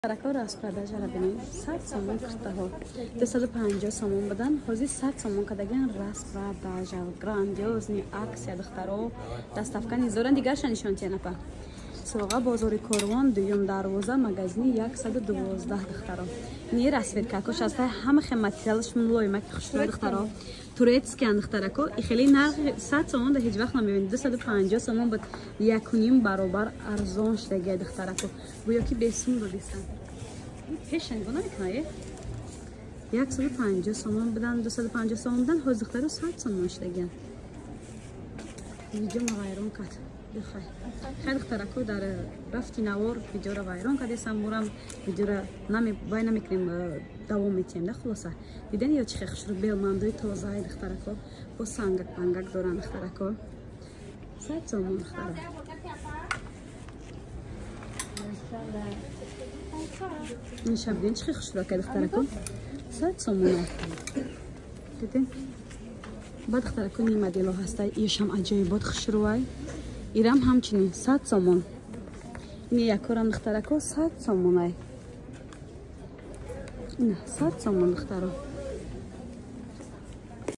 Духтарако, распродажара бинед: 100 сомон куртаҳо 250 сомон будан, ҳозир 100 сомон кардагиан. Распродажа, грандиозный акция, духтаро. Доставка низ доран. Дигарша нишон тиянапа. Суроға: бозори Корвон, дуюм дарвоза, магазини 112. Духтаро, ни расцветкакош аста, ҳама хел материалаш мулоимаки хушрӯ, духтаро, турецкиян. Духтарако, и хеле нархи 100 сомон да ҳеҷ вақт намебинед. 250 сомон буд, якуним баробар арзон шудагия. Духтарако, гӯё ки бесум додистан. Пеша нигоҳ намекунад, е? 150 сомон будан, 250 сомон будан, ҳозир, духтаро, 100 сомон шудагиян. Видеома вайрон кард. Бихай, хай, духтарако, дар рафти навор видеоро вайрон кардесам. Мурам видеоро вай намекунем, давом метиҳем да. Хулоса, дидани ё чи хе хушрӯ, белмандои тозаи, духтарако, бо сангак пангак доранд. Духтарако, 100 сомон, духтаро. Ин бидин, чи хе хушрӯака, духтарако, 100 сомона дидин. Ба духтарако, ни модело ҳаста, ишам аҷоибот хушрӯай, ирам ҳамчунин 100 сомон. Ини якорам, духтарако, 100 сомонай. Ина 100 сомон, духтаро.